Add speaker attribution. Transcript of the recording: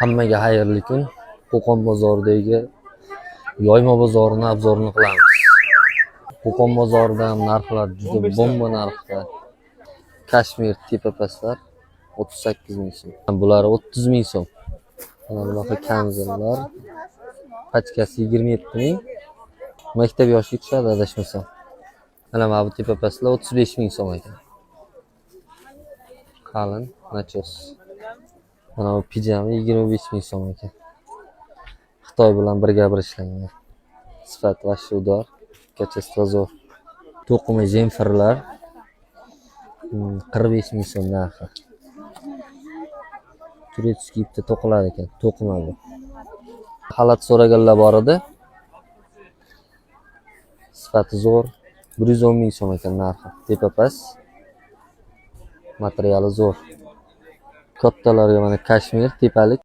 Speaker 1: Hammaga xayrli kun. Qo'qon bozoridagi Yoyma bozorini обзор ini qilamiz. Qo'qon bozorida ham narxlar juda bomba narxda. Kashmir tepa pastlar 38 ming so'm. Bular 30 ming so'm. Mana bunaqa kamzillar. Pachkasi 27 ming. Maktab yoshiga tushadi, adashmasam. Mana bu tepa pastlar 35 ming so'm ekan. Qalin начёс. Mana bu pijama 25 ming so'm ekan. Xitoy bilan birga bir ishlangan. Sifat вообще удар. Качество zo'r. To'qima jemferlar 45 ming so'm narxi. Турецкий ipda to'qiladi ekan, to'qima bu. Xalat so'raganlar bor edi. Sifati zo'r. 110 ming so'm ekan narxi. Tepa past. Materiali zo'r. Kattalarga mana kashmir tepalik.